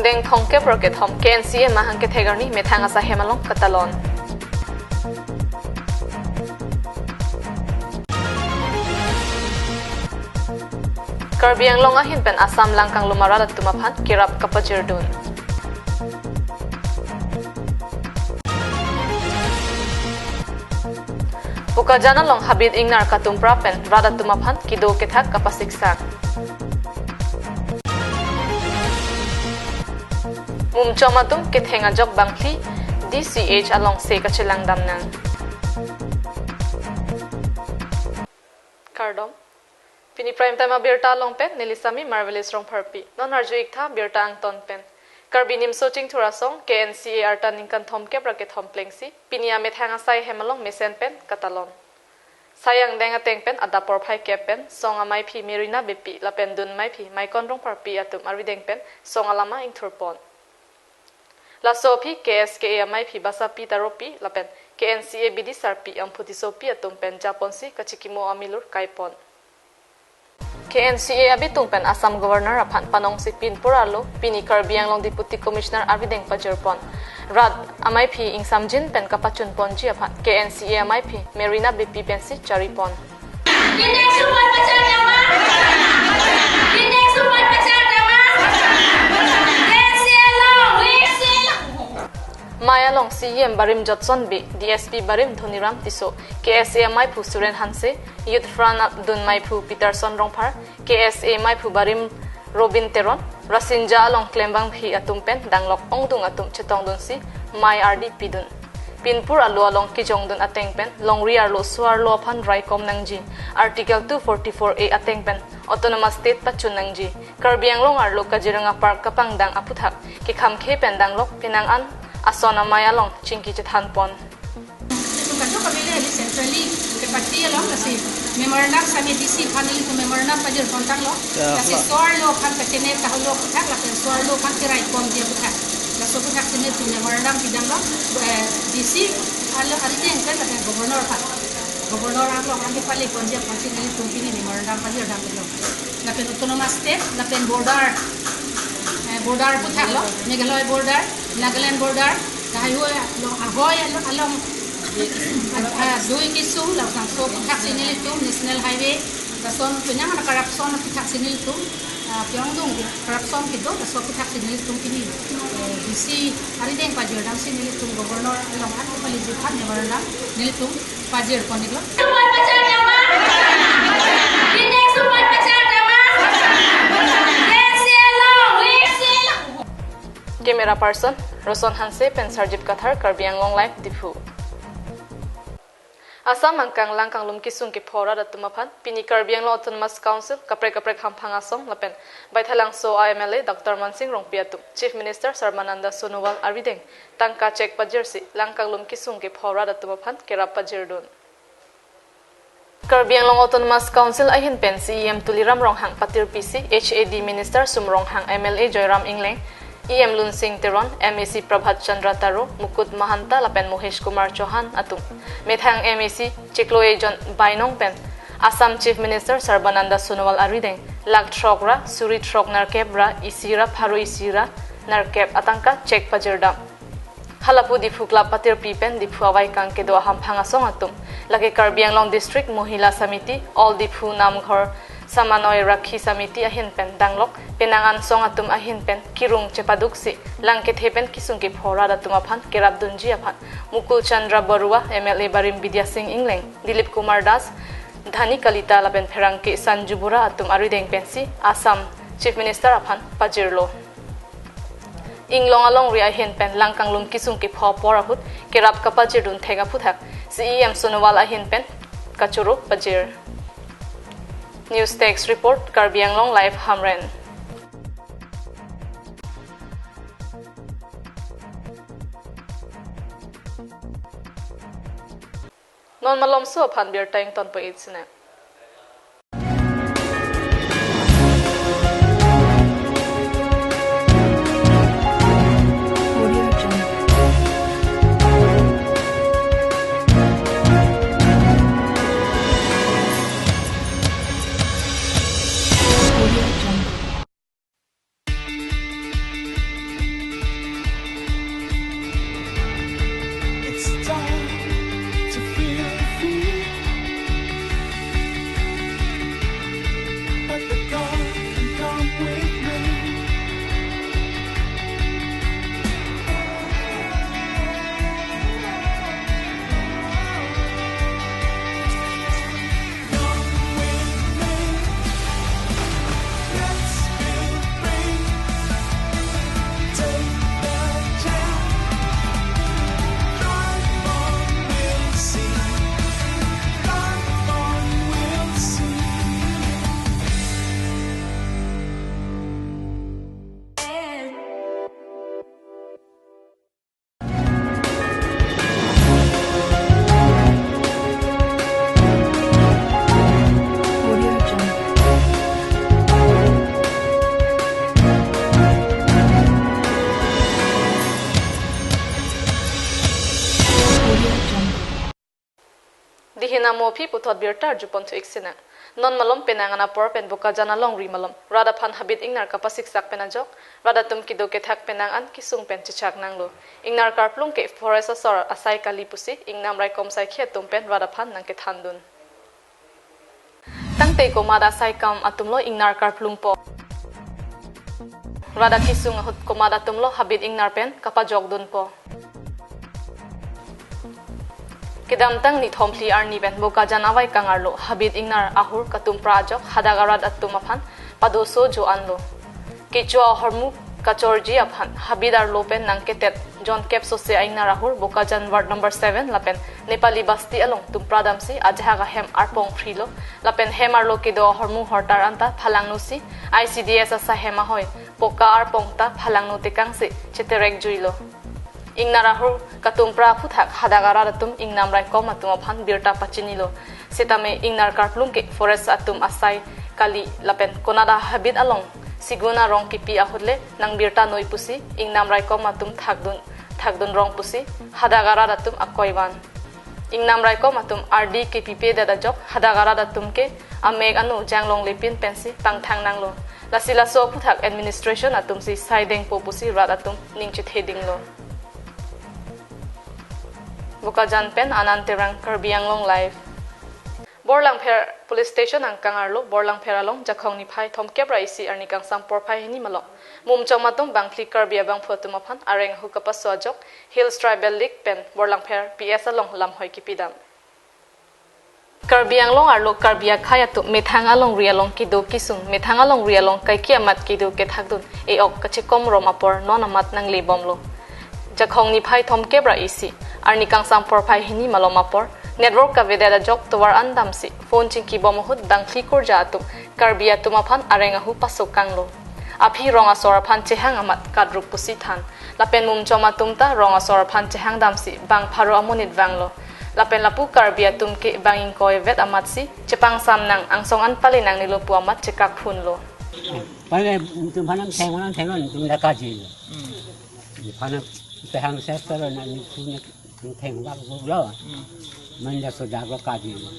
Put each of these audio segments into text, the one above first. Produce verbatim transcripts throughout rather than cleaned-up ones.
Peng thomkep ra kethom K N C A mahang kethek arni methang asai hem along katalon. Karbi Anglong ahin pen Assam Langkanglum arat atum aphan kerap kapajirdun. Bokajan along habit ingnar katumpra pen rat atum aphan kedo kethak kapasiksang. Mumchom atum ketheng ajok bangphli D C H alongsi kachelangdam nang. Kardom. Pini Prime Time abirta along pen neli Sami Marvelous Rongpharpi. Non arju-ik tha birta angton pen. Karbi Nimso Chingthur Asong, K N C A arta ningkan thomkep ra kethom plengsi pini amethang asai hem along mesen pen katalon. Sai angdeng ateng pen adap porphai kep pen song amaiphi Merina Beypi lapen dun maiphi Maikon Rongpharpi atum arideng pen song alama ingthurpon. Laso aphi K S K A amaiphi Basapi Taropi lapen K N C A bidisarpi Amphu Tissopi atum pen japonsi kachikimo amilur kaipon. K N C A abitung pen Assam Governor aphan panongsi pinpur arlo pini Karbi Anglong Deputy Commissioner arideng pajirpon. Rat amaiphi ingsamjin pen kapachunponji aphan K N C A amaiphi Merina Beypi pensi charipon. Mai along C E M barim Jotson Bey, D S P barim Dhoniram Tisso, K S A amaiphu Suren Hanse, Youth Front dun maiphu Peterson Rongphar, K S A maiphu barim Robin Teron, Rasinja along klembangpi atum pen danglok ongdung atum chetongdunsi mai ardi pidun. Pinpur arlo along kejongdun ateng pen longri arlo so-arlo aphan raikom nangji, Article two forty-four A ateng pen Autonomous State pachun nangji, Karbi Anglong arlo Kaziranga Park kapangdang aphuthak kekhamkhe pen danglok penang an ason amei along chingki chethanpon. Itum kachok kavele, ili centrally kepati along lasi memorandum sami D C aphan ilitum memorandum pajirpon tanglo. Ya, lasi la- so-arlo aphan kachene taholo aphuthak lapen so-arlo aphan cheraikomji aphuthak. Laso aphuthak si nelitum memorandum pidamlo, eh, D C arlo arideng pen lapen Governor aphan. Governor arlo aphan kepaleponji aphansi nelitum pini memorandum pajirdamlo. Lapen Autonomous State, lapen border, eh, border aphuthaklo, Meghalaya border, Nagaland border, lahai ahoi along, ahoi along, along, ah, dui kesung, labangso aphuthak si nelitum National Highway, lason penang ana corruption aphuthak si nelitum, ah, pyongdung corruption kedo, laso aphuthak si nelitum pini, eh, D C arideng pajirdamsi nelitum Governor along an kepaleji aphan memorandum nelitum pajirpon-iklo. Camera person Roson Hanse pen Sarjip Kathar, Karbi Anglong Live, Diphu. Assam angkang Langkanglum kesung kepho rat atum aphan pini Karbi Anglong Autonomous Council kaprek kaprek hamphang asong lapen Baithalangso a M L A Doctor Mansing Rongpi atum Chief Minister Sarbananda Sonowal arideng tangka cheque pajirsi Langkanglum kesung kepho rat atum aphan kerap pajirdun. Karbi Anglong Autonomous Council ahin pen C E M Tuliram Ronghang patirpisi H A D Minister Sum Ronghang, M L A Joyram Engleng, E M Lunsing Teron, M A C Prabhat Chandra Taro, Mukut Mahanta lapen Mohesh Kumar Chauhan atum methang M A C chiklo ejon bainong pen Assam Chief Minister Sarbananda Sonowal arideng lakh throk ra suri throk nerkep ra isi ra pharo isi ra nerkep atangka cheque pajirdam. Halapu Diphu Club patirpi pen Diphu avaikang kedo ahamphang asong atum, lake Karbi Anglong District Mohila Samiti, All Diphu Namghor Samanoi Rakhi Samiti ahin pen danglok penang an song atum ahin pen kirung chepaduksi lang kethe pen kesung kepho rat atum aphan kerapdunji aphan Mukul Chandra Barua, M L A barim Bidya Sing Engleng, Dilip Kumar Das, Dhani Kalita lapen pherangke Sanju Bura atum arideng pensi Assam Chief Minister aphan pajirlo. Inglong alongri ahin pen Langkanglum kesung kepho apor ahut kerap kapajirdun thek aphuthak C E M Sonowal ahin pen kachoro pajir. News Desk Report, Karbi Anglong Live, Hamren. Non malomso aphan birta ingtonpo-ik sine. Mo aphi puthot birta arjupon thu-ik sinang. Non malom penang an apor pen Bokajan alongri malom rat aphan habit ingnar kapasiksak pen ajok, rat atum kedo kethak penang an kesung pen chechak nanglo. Ingnar karplung ke forest asor asai kali pusi ingnam raikom saikhi atum pen rat aphan nangkethandun. Tangte komat asai kam atumlo ingnar karplungpo? Rat akesung ahut komat atumlo habit ingnar pen kapajokdunpo? Kedamtang nithom phli arni pen Bokajan avaikang arlo habit ingnar ahur katumpra ajok hadak arat atum aphan padoso jo-anlo. Kecho ahormu kachorji aphan habit arlo pen nangketet jonkep sose a-ingnar ahur Bokajan ward number seven lapen Nepali Basti along tumpra damsi ajahak ahem arpong phrilo, lapen hem arlo kedo ahormu hortar anta phalangno si I C D S asai hem ahoi poka arpong ta phalangno tekangsi cheterek juilo. Ingnar ahur katumpra aphuthak hadak arat atum ingnam raikom atum aphan birta pachinilo. Sitame ingnar karplung ke forest atum asai kali lapen konat ahabit along sigun arong kipi ahut le nangbirta noi pusi ingnam raikom atum thakdun, thakdun rong pusi hadak arat atum akoi van. Ingnam raikom atum ardi kepipedet ajok hadak arat atum ke amek anu janglong lepin pensi pangthang nanglo. Lasi laso aphuthak administration atumsi saidengpo pusi rat atum ning chethedinglo. Bokajan pen Anand Terang, Karbi Anglong Live. Borlangpher Police Station angkang arlo Borlangpher along Jakhong niphai thomkep ra isi arni kangsam porphai hini malom mumchom atum bangphli Karbi abangphu atum aphan areng ahu kapaso ajok Hills Tribal League pen Borlangpher P S along lamhoi kipidam. Karbi Anglong arlo Karbi akhei atum methang alongri along kedo kesung, methang alongri along kaike amat kedo kethakdun e-ok kachekom rom apor non amat nanglebomlo. Jakhong niphai thomkep ra isi arni kangsam porphai hini malom apor network kavedet ajok tovar an damsi phone chingkibom ahut bangphli kurja atum Karbi atum aphan areng ahu pasokanglo. Aphi rong asor aphan chehang amat kadrup pusi than. Lapen mumchom atum ta rong asor aphan chehang damsi bang pharo amonit vanglo. Lapen lapu Karbi atum ke bang ingkoi vet amatsi chepangsam nang, angsong an pale nangnelo pu amat chekak phunlo. Pale tum phanang theng, phanang theng, tum da kaji lo. Phanang pehang ses tero na ni pu na theng bak lo. Manja sodak lo kaji lo.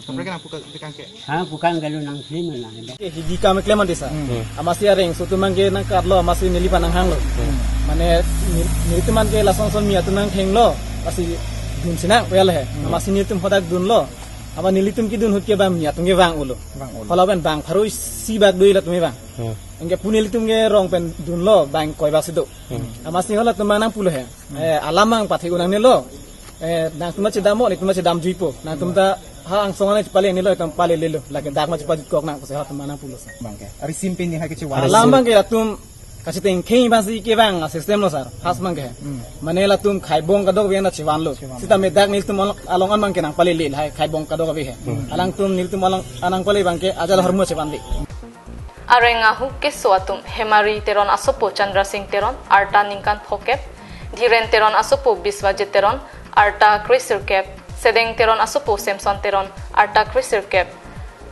Kaprek nang pukang, pukang ke? Ha, pukang ke lo nang film na. Ke hidi kam klem ante sa. Hmm. Amatsi areng so atum abang ke nangkatlo, amatsi neli phan nanghanglo. Hmm. Mane nel-, nelitum abang ke lason son mi atum nangthenglo. Amatsi dun sinang wel he. Hmm. Amatsi nelitum hodak dunlo. Amat nelitum kedun ahut ke bang mi atum ke vang-olo. Vang-olo. Hala pen bang pharo isi bak dui latum ke vang. Hmm. Anke pu nelitum ke rong pen dunlo, bang ingkoi bak si do. Hmm. Amatsi halatum abang nangpulo he. Hmm. Eh, alam abang pathe-un nangnelo. Eh, nangtum ta chedamnon, nelitum ta chedam juipo. Nangtum ta ha angsong an pale nelo, itum pale lelo. Lake dak ma chepajut kok nang, pusi halatum abang nangpulo sa. Abang ke. Ari sim pen ni ha kechevan. Alam abang ke latum kachitengkhei abangsi kevang a-system lo sir. Has abang ke. Hmm. Mane latum khaibong kadokave an chevanlo. Chevanlo. Sitame dak nelitum along, along an abang ke nangpale le, hai khaibong kadokave he. Hmm. Alangtum nelitum along an nangpale abang ke ajat ahormu chevanle. Areng ahu keso atum Hemari Teron asopo Chandra Singh Teron, arta ningkan phokep, Dhiren Teron asopo Biswajit Teron, arta kresirkep, Sedeng Teron asopo Samson Teron, arta kresirkep,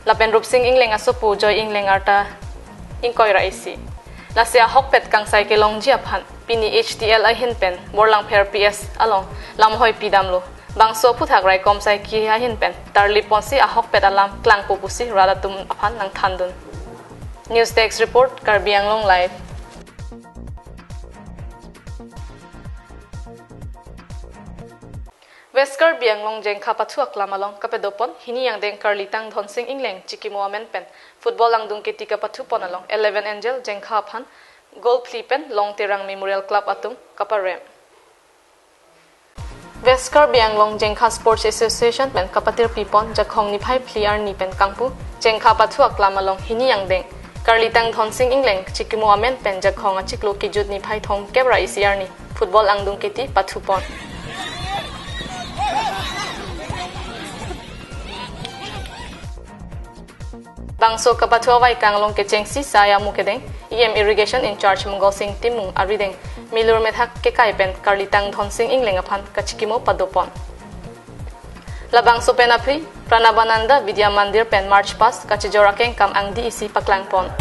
lapen Rupsing Ingleng asopo Joy Ingleng, arta ingkoi ra isi. Lasi ahokpet kangsai kelongji aphan pini H T L ahin pen Borlangpher P S along lamhoi pidamlo. Bangso aphuthak raikom saikhi ahin pen tarliponsi ahokpet alam klangpo pusi rat atum aphan nangthandun. News Desk Report, Karbi Anglong Live. West Karbi Anglong Jengkha pathu aklam along kapedopon hini angdeng Karlitang Dhonsing Ingleng chikimo amen pen football angdung keti kapathupon along Eleven Angel Jengkha aphan goal phli pen Long Terang Memorial Club atum kaparem. West Karbi Anglong Jengkha Sports Association pen kapatirpipon Jakhong niphai phli arni pen kangpu Jengkha pathu aklam along hini angdeng Karlitang Dhonsing Ingleng chikimo amen pen Jakhong achiklo kejut niphai thomkep ra isi arni football angdung keti pathupon. Bangso kapathu avaikang along kechengsi sai amu kedeng, E M Irrigation in-charge Mongol Sing Timung arideng, milur methak kekai pen Karlitang Dhonsing Ingleng aphan kachikimo padopon. Labangso pen aphi, Pranabananda Vidya Mandir pen March Past kachejor akengkam angdi isi paklangpon.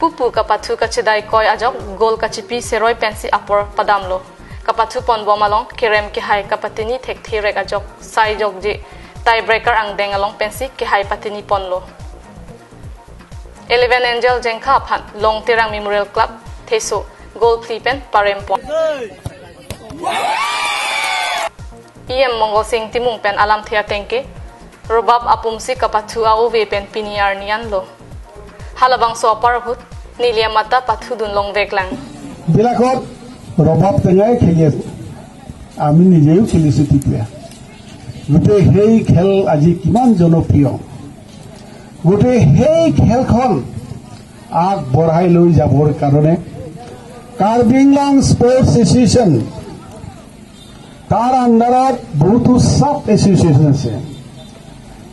Pupu kapathu kachedai koi ajok goal kachipi seroi pensi apor padamlo. Kapathu ponbom along kerem kehai kapatini thekthe rek ajok sai jokje tiebreaker angdeng along pensi kehai patini ponlo. Eleven Angel Jengkha aphan Long Terang Memorial Club Theso goal phli pen parem pon. P M Mongol Sing Timung pen alamthe atengke, Robab apumsi kapathu a-ove pen pini arni anlo. Halabangso apar ahut neli amata pathudun longveklang. বিলাকত ৰবাব টেঙাই খেলি আছে, আমি নিজেও খেলিছো তেতিয়া। গোটেই সেই খেল আজি কিমান জনপ্ৰিয়। গোটেই সেই খেলখন আগবঢ়াই লৈ যাবৰ কাৰণে কাৰ্বি আংলং স্পৰ্টছ এছ'চিয়েশ্যন, তাৰ আণ্ডাৰত বহুতো ছাব এছ'চিয়েশ্যন আছে।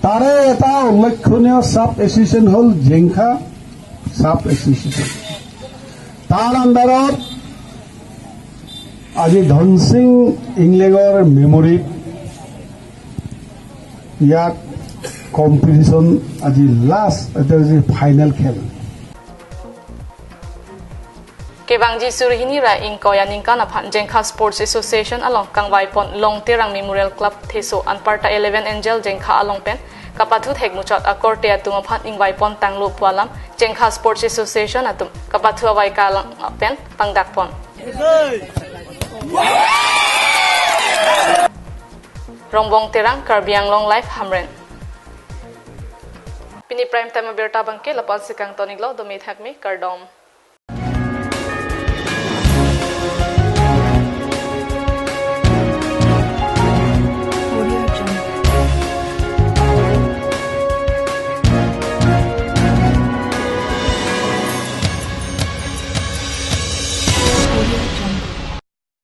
তাৰে এটা উল্লেখনীয় ছাব এছ'চিয়েশ্যন হ'ল জেংখা ছাব এছ'চিয়েশ্যন। তাৰ আণ্ডাৰত আজি ধনসিং ইংলেঙৰ মেমৰিত ইয়াত কম্পিটিশ্যন আজি লাষ্ট, এইটো আজি ফাইনেল খেল। Kevangji suri hini ra ingkoi aningkan aphan Jengkha Sports Association along kangvaipon Long Terang Memorial Club Theso anparta Eleven Angel Jengkha along pen kapathu thekmuchot akorte atum aphan ingvaipon tanglo pu alam Jengkha Sports Association atum kapathu avaika along pen pangdakpon. Rongbong Terang, Karbi Anglong Live, Hamren. Pini prime time abirta abangke lapu-ansi kangton-iklo, dome thakme, kardom.